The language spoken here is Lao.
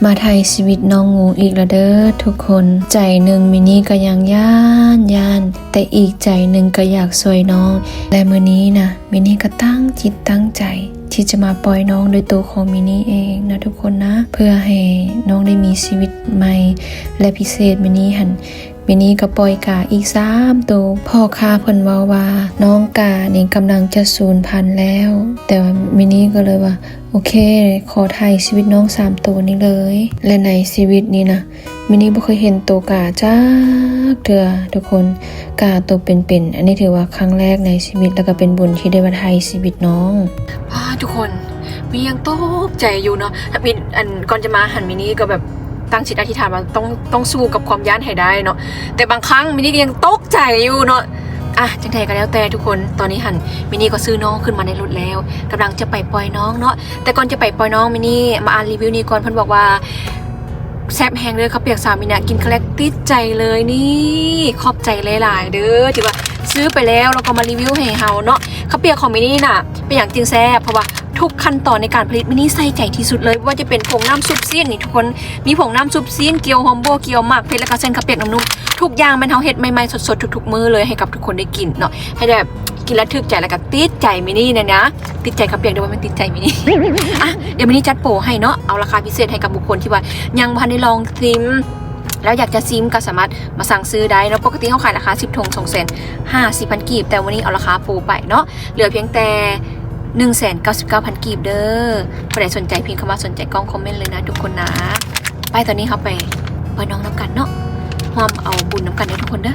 ມາໄຖ່ຊີວິດນ້ອງງູອີກແລ້ວເດີທຸກຄົນ. ໃຈໜຶ່ງມິນີກໍຍັງຢ້ານໆ ແຕ່ອີກໃຈໜຶ່ງກໍຢາກຊ່ວຍນ້ອງ ແລະມື້ນີ້ນະ ມິນີກໍຕັ້ງຈິດຕັ້ງໃຈທີ່ຈະມາປ່ອຍນ້ອງດ້ວຍໂຕຂອງມິນີເອງນະທຸກຄົນນະ ເພື່ອໃຫ້ນ້ອງໄດ້ມີຊີວິດໃໝ່. ແລະພິເສດມື້ນີ້ຫັ້ນ ມິນີກໍປ່ອຍກາອີກສາມໂຕ. ພໍ່ຄ້າເພິ່ນເວົ້າວ່ານ້ອງການີ້ກຳລັງຈະສູນພັນແລ້ວ ແຕ່ວ່າມິນີກໍເລີຍວ່າ ໂອເຄ ຂໍໄຖ່ຊີວິດນ້ອງສາມໂຕນີ້ເລີຍ. ແລະໃນຊີວິດນີ້ນະ ມິນີບໍ່ເຄີຍເຫັນໂຕກາຈັກເທື່ອທຸກຄົນ ກາໂຕເປັນໆ. ອັນນີ້ຖືວ່າຄັ້ງແລກໃນຊີວິດ ແລ້ວກໍເປັນບຸນທີ່ໄດ້ມາໄຖ່ຊີວິດນ້ອງ. ອ້າ ທຸກຄົນ ມິນີຍັງຕົກໃຈຢູ່ເນາະ. ຖ້າມີ ອັນ ກ່ອນຈະມາຫັ້ນ ມິນີກໍແບບຕັ້ງຈິດອະທິຖານວ່າຕ້ອງ ຕ້ອງສູ້ກັບຄວາມຢ້ານໃຫ້ໄດ້ເນາະ. ແຕ່ບາງຄັ້ງມິນີກໍຍັງຕົກໃຈຢູ່ເນາະ. ອ່ະ ຈັ່ງໃດກໍແລ້ວແຕ່ທຸກຄົນ ຕອນນີ້ຫັ້ນ ມິນີກໍຊື້ນ້ອງຂຶ້ນມາໃນລົດແລ້ວ ກຳລັງຈະໄປປ່ອຍນ້ອງເນາະ. ແຕ່ກ່ອນຈະໄປປ່ອຍນ້ອງ ມິນີມາອ່ານຣີວິວນີ້ກ່ອນ. ເພິ່ນບອກວ່າ ແຊບແຮງເດີ ເຂົ້າປຽກສາວມິນະ ກິນຄັ້ງແລກຕິດໃຈເລີຍ. ນີ້ ຂອບໃຈຫຼາຍໆເດີ ທີ່ວ່າຊື້ໄປແລ້ວ ແລ້ວກໍມາຣີວິວໃຫ້ເຮົາເນາະ. ເຂົ້າປຽກຂອງມິນີນະ ເປັນຫຍັງຈຶ່ງແຊບ? ເພາະວ່າທຸກຂັ້ນຕອນໃນການຜະລິດ ມິນີໃສ່ໃຈທີ່ສຸດເລີຍ. ບໍ່ວ່າຈະເປັນຜົງນ້ຳຊຸບຊີ້ນນີ້ທຸກຄົນ ມີຜົງນ້ຳຊຸບຊີ້ນ ກ່ຽວຫອມບົ່ວ ກ່ຽວໝາກເຜັດ ແລ້ວກໍເສັ້ນເຂົ້າປຽກໜຸ່ມໆ ທຸກຢ່າງແມ່ນເຮົາເຮັດໃໝ່ໆສົດໆທຸກໆມື້ເລີຍ ໃຫ້ກັບທຸກຄົນໄດ້ກິນເນາະ ໃຫ້ໄດ້ແບບ ກິນແລ້ວຖືກໃຈ ແລ້ວກໍຕິດໃຈມິນີນີ້ນະ ຕິດໃຈເຂົ້າປຽກເດີ ບໍ່ແມ່ນຕິດໃຈມິນີ. ອ່ະ ດຽວມິນີຈັດໂປໃຫ້ເນາະ ເອົາລາຄາພິເສດໃຫ້ກັບບຸກຄົນທີ່ວ່າຍັງບໍ່ທັນໄດ້ລອງຊິມ ແລ້ວຢາກຈະຊິມກໍສາມາດມາສັ່ງຊື້ໄດ້ເນາະ. ປົກກະຕິເຮົາຂາຍລາຄາສິບຖົງສອງແສນຫ້າສິບພັນກີບ ແຕ່ມື້ນີ້ເອົາລາຄາໂປໄປເນາະ ເຫຼືອພຽງແຕ່ໜຶ່ງແສນເກົ້າສິບເກົ້າພັນກີບເດີ. ຜູ້ໃດສົນໃຈພິມເຂົ້າມາ ສົນໃຈກ້ອງຄອມເມັນເລີຍນະທຸກຄົນນະ. ໄປ ຕອນນີ້ເຮົາໄປປ່ອຍນ້ອງນຳກັນເນາະ ຮ່ວມເອົາບຸນນຳກັນເດີທຸກຄົນເດີ.